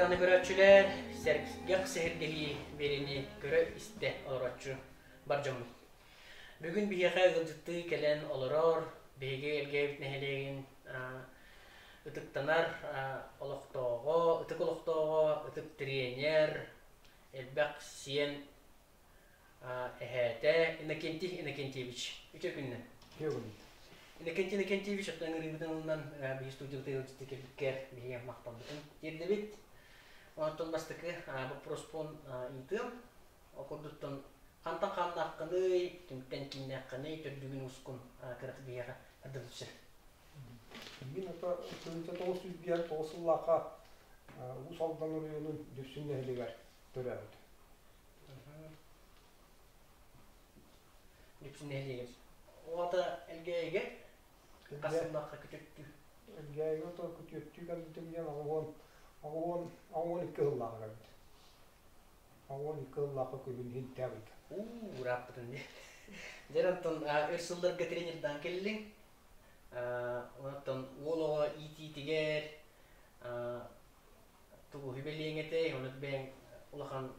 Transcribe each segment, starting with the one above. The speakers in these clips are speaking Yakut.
экраны көрөөччүлэр, сэргэх сэһэргэһии биэриини көрө-истэ олорооччу бар дьоммут. Бүгүн биһиэхэ ыалдьыттыы кэлэн олорор, биһиги Элгээбит нэһилиэгин ытыктанар олохтооҕо, ытык олохтооҕо, ытык тренер, элбэх сиэн эһээтэ Иннокентий Иннокентьевич. Үтүө күнүнэн. Үтүө күнүн. Иннокентий Иннокентьевич оттон ыҥырыыбытын ылынан биһи студиябытыгар ыалдьыттыы кэлбиккэр биһиги махталбытын тиэрдэбит. Онтон бастакы боппуруоспун ыытыам. Ол курдуктан хантан хааннааххыный, түмтэн кииннээххиний, төрдүгүн ускун кыратык биһиэхэ ардык түсэр. Мин ото 1905 сыллаахха Уус Алдан оройуонун Дүпсүн нэһилиэгэр төрөөбүт. Дүпсүн нэһилиэгэр. Оҕото Элгээйигэ хас сыллаахха күтүттүү? Элгээйигэ ото күтүөттүү кэлбитим диэн аҕыһуон аҕыһуон аҕыһуон икки сыллааҕа кэлбит. Аҕыһуон икки сыллаахха күһүн иһинтээбит. Уу, ырааппытын дии. Дьэ, онтон өр сылларга тренердаан кэллиҥ. Онтон уол оҕо иитиитигэр тугу сүбэлиэҥ этэй, ону бэйэҥ улахан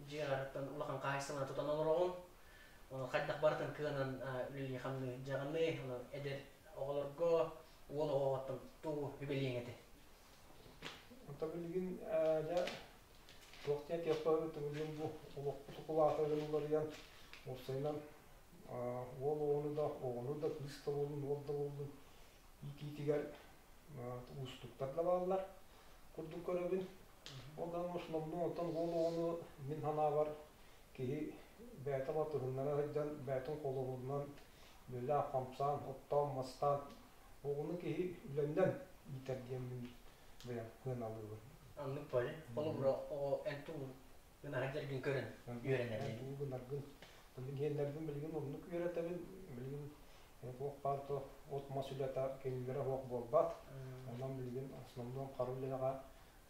дьиэҕиттэн улахан хаһаайыстыбаны тутан олороҕун, ону хайдах барытын кыанан үлэлии-хамныы сылдьаҕыный, ону эдэр оҕолорго, уол оҕоҕоттон тугу сүбэлиэҥ этэй? Онтон билигин дьэ туох диэн этиэххэ билигин бу олохпут укулаатыгар уларыйан уопсайынан уол оҕону да оҕону да кыыс да буоллун уол да буоллун иитиитигэр уустуктар да бааллар курдук көрөбүн. Ол да основном оттон уол оҕону мин санаабар киһи бэйэтэ батыһыннара сылдьан бэйэтин холобурунан үлэлээн-хамсаан, оттоон-мастаан оҕону киһи үлэннэн иитэр диэн мин бэйэм сыаналыыбын. Оннук буоле. Холобура оҕо эн тугу гына сылдьаргын көрөн үөрэнэр. Эн тугу гынаргын. Мин иһэннэрбин билигин оннук үөрэтэбин. Билигин туох баар то от-мас үлэтэ кинилэрэ суох буолбат. Онон билигин основном хара үлэҕэ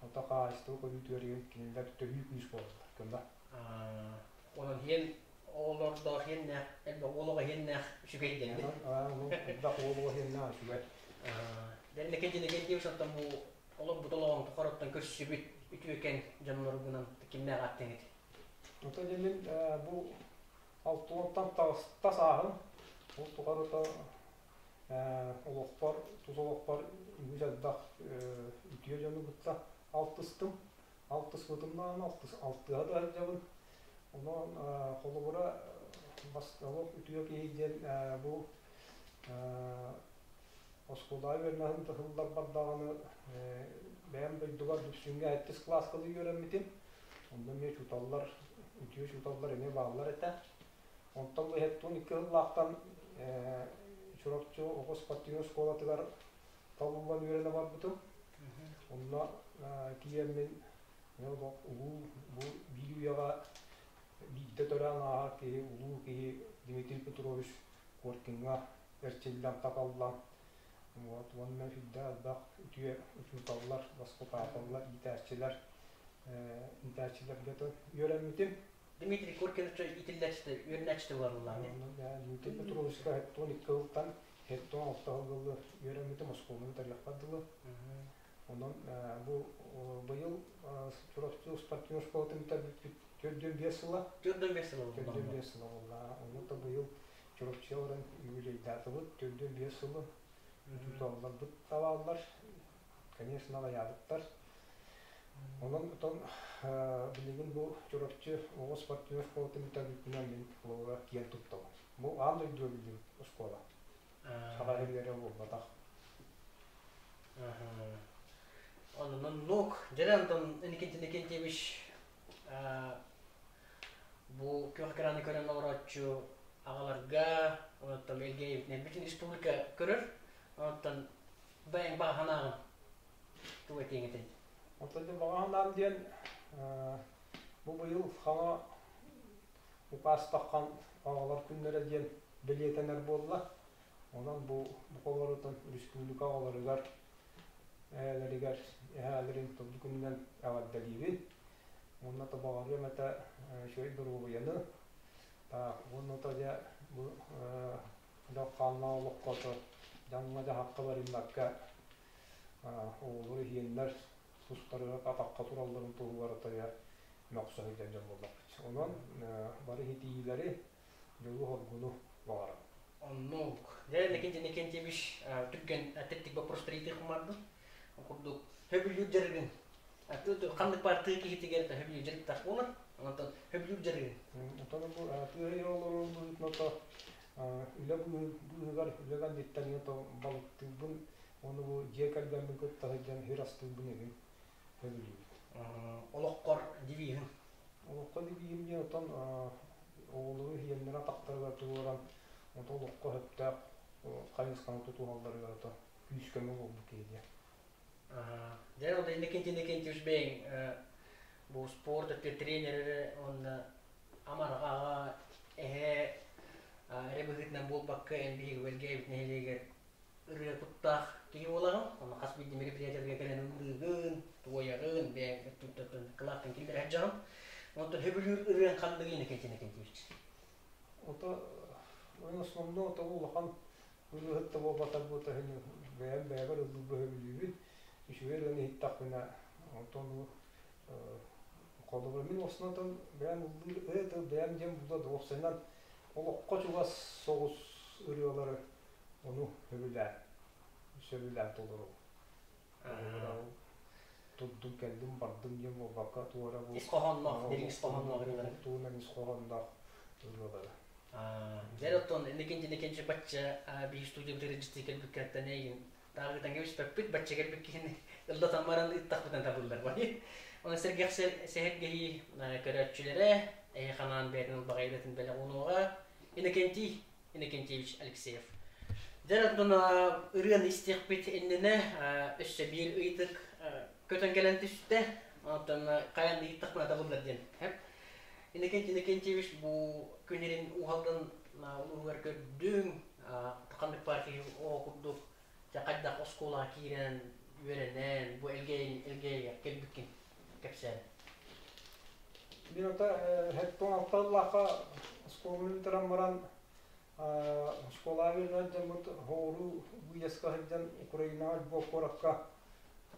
ото хаһаайыстыба көрүүтүгэр кинилэр төһүү күүс буолаллар көмө. Онон иһин оҕолордоох иһиннээх элбэх уол оҕо иһиннээх үчүгэй диэн. Элбэх уол оҕо иһиннээх үчүгэй. Дэннэкэ дьинэгэ диэбит бу олорбут олоҕун тухарыттан көрсүбүт үтүөкэн дьонноргунан кимнээх ааттыҥыт? Ото дьэ бу алтуонтан таҕыста сааһым. Ол тухары олохпор, тус олохпор үгүс элбэх үтүө дьону кытта алтыстым. Алтыспытымнаан алтыһа да сылдьабын. Онон холобура олох үтүө киһи диэн бу оскуолаҕа үөрэнэ сылдьарбар даҕаны бэйэм дойдубар Дүпсүҥҥэ сэттис кылааска үөрэммитим. Онно эмиэ учууталлар, үтүө учууталлар эмиэ бааллар этэ. Онтон бу 72 сыллаахтан Чурапчы оҕо спортивнай оскуолатыгар талыллан үөрэнэ барбытым. Онно тиийэммин улуу бу биир үйэҕэ биирдэ төрөөн ааһар киһи, улуу киһи Дмитрий Петрович Коркиҥҥа эрчиллэн такаллан вот, уонна сүрдээх элбэх үтүө учууталлар, баспытааталлар, иитээччилэр иитээччилэргэ үөрэммитим. Дмитрий Коркинович иитиллээччитэ, үөрэнээччитэ буолаллар. Дмитрий Петровичка 72 сылтан 76 сылга үөрэммитим, оскуоланы бүтэрбэппэр дылы. Онон бу быйыл Чурапчы спортивнай школатын бүтэрбиппит 45 сыла. 45 сыла буолла. 45 сыла буолла. Онон да быйыл Чурапчыга баран юбилейдаатыбыт, 45 сылы учууталларбыт талааллар, конечно, аҕыйаабыттар. Онон отон билигин бу Чурапчы оҕо спортивнай школатын бүтэрбиппинэн мин холобура киэн туттабын. Бу аан дойдуга биллибит оскуола. Саха сиригэр буолбатах. Онон нук дьэ Антон Иннокентьевич бу күөх экраны көрөн олорооччу аҕаларга, онтон Элгээйибитинэн бүтүн республика көрөр. Онтон бэйэҥ баҕа санааҕын тугу этиэҥ этэй? Оттон баҕа санаам диэн бу быйыл хаҥа укаастаххан аҕалар күннэрэ диэн бэлиэтэнэр буолла. Онон бу бука республика оҕолоругар эһээлэригэр эһээлэрин тылды күнүнэн эҕэрдэлиибин. Уонна тобоҕоруом этэ үчүгэй доруобуйаны уонна то дьэ бу дьох хааннаах олоххо дьаҥҥа-дьаһахха барыммакка оҕолор иһиэннэр. Тустарыгар атахха туралларын туһугар атайа мөхсө сылдьар дьон буоллахпыт. Онон бары ситиһиилэри, дьолу-соргуну баҕарабын. Оннук. Дьэ, Иннокентий Иннокентьевич түргэн тэттик вопростары ыйытыахпын Ол курдук, хөбүлүүр дьарыгын ханнык баар тыа киһитигэр хөбүлүүр дьарыктаах буолар. Онтон хөбүлүүр дьарыгын. Онтон бу тыа олорор быһыытынан үлэ быыһыгар үлэ кэнниттэн балыктыырбын уонна бу дьиэ кэргэммин кытта сылдьан сир астыырбын эбин сөбүлүүбүн. Олоххор девиһин? Олоххо девиһим диэн оттон оҕолору иһиэннэрэ атахтарыгар туруоран онтон олоххо сөптөөх хайысханы тутуһалларыгар ото күүс-көмө буолбут киһи диэн. Дьэ, ол Иннокентий Иннокентьевич бэйэҥ бу спорт өттө тренерэ уонна амарҕаҕа эһэ эрэ быһыытынан буолбакка эн биһиги Элгээйбит нэһилиэгэр ырыа куттаах киһи буолаҕын. Онно хас биирдии мероприятиеларга кэлэн ыллыыгын, туойаҕын, бэйэҥ өттүттэн кылааккын киллэрэ сылдьаҕын. Онтон сөбүлүүр ырыаҥ ханныгый Иннокентий Иннокентьевич? Ото в основном ото улахан ырыаһыт да буолбатар бу бэйэм бэйэбэр ыллыырбын сөбүлүүбүн. Үчүгэй ырыаны иһиттэхпинэ онтон холобура мин основном бэйэм ыллыыр ырыа бэйэм диэн була да уопсайынан олоххо чугас соҕус ырыалары ону сөбүлээн сөбүлээн толоробун. Турдум кэллим бардым диэн буолбакка туора бу ис хоһоонноох дириҥ ис хоһоонноох ырыалары туһунан ис хоһоонноох ырыалары. Дьэ оттон инникин инникинчи бачча биир студия регистрии кэлбиккэттэн эйигин таарытан кэбиспэппит бачча кэлбит киһини ыллатан баран ыыттахпытын табыллар бай. Оны сэргэх сэһэргэһии көрөөччүлэрэ эһи ханаан бэйэтин ылбаҕай ырыатын бэлэх уунуоҕа Иннокентий Иннокентьевич Алексеев. Дьэ, оттон ырыаны истиэхпит иннинэ өссө биир ыйытык көтөн кэлэн түстэ. Оттон хайан ыйыттахпына табыллар диэн. Иннокентий Иннокентьевич бу күнүрин уһалдан улууһугар көрдүҥ, ханнык партия оҕо курдук хайдах оскуолаҕа киирэн, үөрэнэн, бу Элгээйигэр кэлбиккин кэпсээн. Мин ата хэттон алталлаахха оскуоланы бүтэрэн баран оскуолаҕа үөрэнэн дьоммут хооруу быйаска сылдьан Украинаҕа Львов куоракка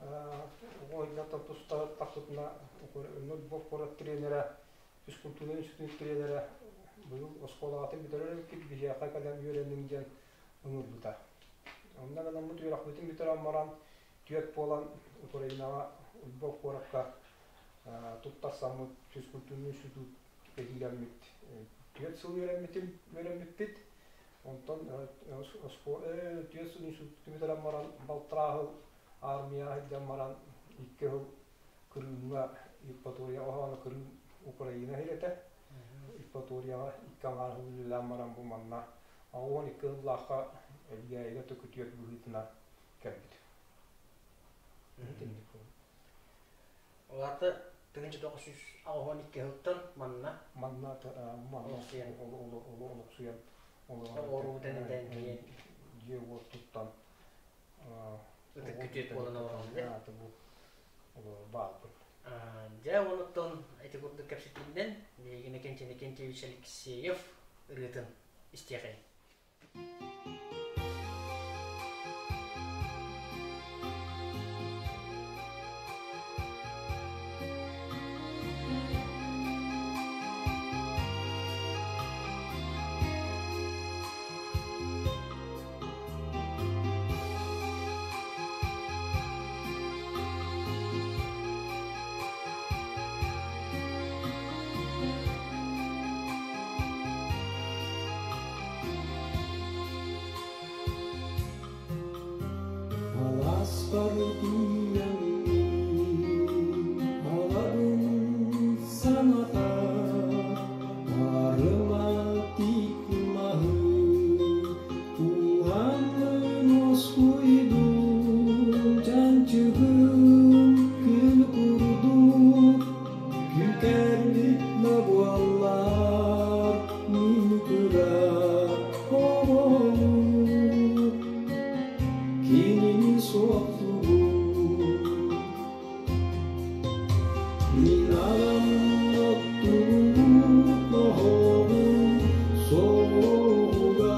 оҕо сылдьан туста тахсытына Львов куорат тренерэ физкультура институт тренерэ быйыл оскуолаҕытын бүтэрэр эбиккит биһиэхэ кэлэн үөрэниҥ диэн ыҥырбыта. Онно гынаммыт үөрэхпитин бүтэрэн баран түөрт буолан Украинаҕа Львов куоракка туттарсаммыт физкультурный институт киирэммит 4 сыл үөрэммитим үөрэммиппит. Онтон 4 сыл институт бүтэрэн баран балтараа сыл армияҕа сылдьан баран 2 сыл Крымҥа Евпаторияҕа оһоно Крым Украина сирэтэ. Евпаторияҕа икки аҥаар сыл үлэлээн баран бу манна 12 сыллаахха Элгээйигэ төкүтүөт быһыытынан кэлбит. Итинник Ол аата 1982 сылтан манна манна манна олохсуйан олоруутан кийэн дьиэ-уот туттан ытык күтүөт буолан олоробун бу баарбын. Дьэ, онуттан ити курдук кэпсэтиинэн биһиги Иннокентий Иннокентьевич Алексеев ырыатын истиэхэйин. Алааспар тиийэммин аҕабын саната аарыма тиит маһы кууһаммын уоскуйдум чанчыгым күн курдук күкэрбит да буоллар мин кыра оҕобут кинини суохтуубун. Мин аҕам оттугун оһоҕун соҕуга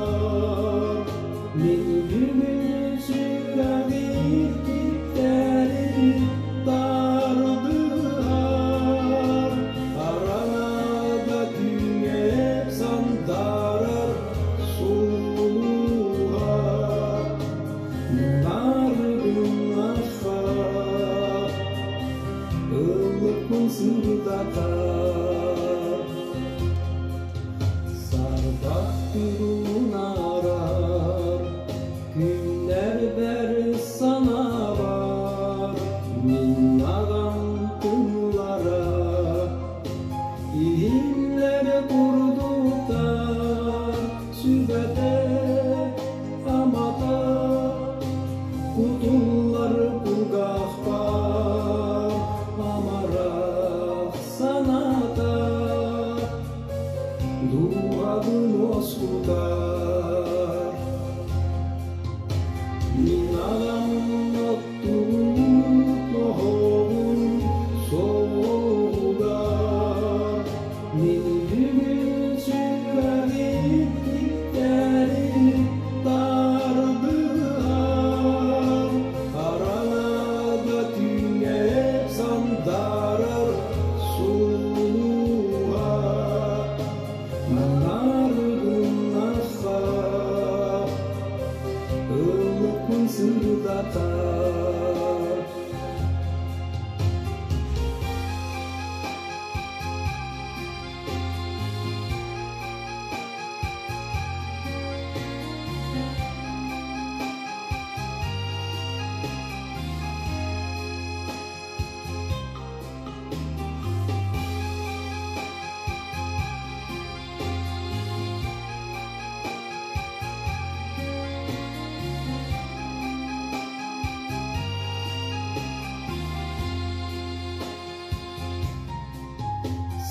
мин бүгүн сүрэҕим типтэрин. Мунаарыгыннахха ыллыкпын сырдатар Сарбах турунарар күннэрбэр санаабар мин аҕам тыллара иһиллэр курдуктар сүбэтэ амата кутуллар кулгаахпар амарах санаата дууһабын уоскутар мин аҕам оттугун оһоҕун соҕугар мин бүгүн сүрэҕим тиктэри тардыһар хараҥада түүҥҥэ сандаарар сулуһа Манаарыгыннахха ыллыкпын сырдатар.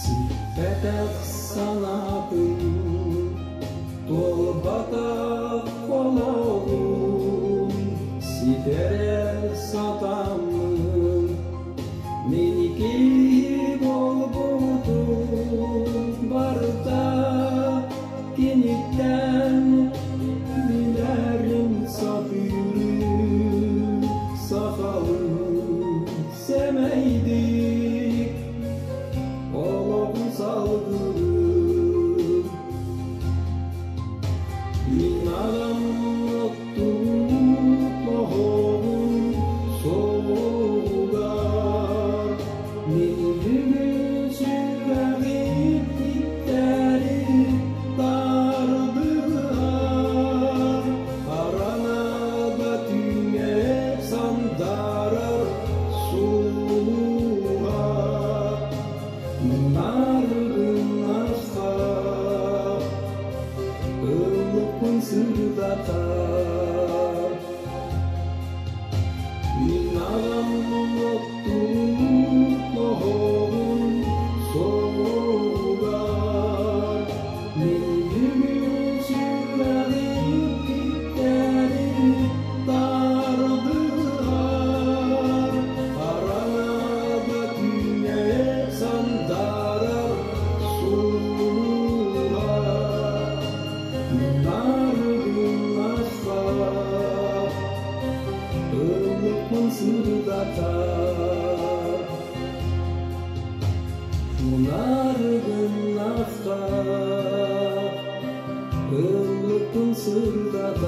Сиппэтэх санаатын туолбатах олоҕун ситэрэ сатаммын мин киһи буолбутум барыта киниттэн билэрим сатыырым сахалыы сэмэйдик олоҕун салгыыр мин аҕам оттук оһоҕун соҕугар мин бүгүн сүрэҕим тиктэри тардыһар хараҥада түүҥҥэ сандаарар сулуһа Мунаарыгыннахха ыллыкпын сырдатар Мин аҕам оттук оһоҕун соҕугар мин бүгүн сүрэҕим тиктэри тардыһар хараҥада түүҥҥэ сандаарар сулуһа Мунаарыгыннахха ыллыкпын сырдатар Мунаарыгыннахха ыллыкпын сырдатар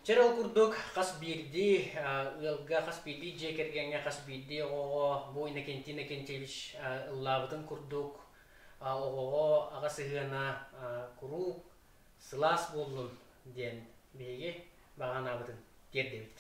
Чэр ол курдук хас биирдии ыалга, хас биирдии дьиэ кэргэҥҥэ, хас биирдии оҕоҕо бу Иннокентий Иннокентьевич ыллаабытын курдук оҕоҕо аҕа сыһыана куруук сылаас буоллун диэн биһиги баҕа санаабытын тиэрдэбит.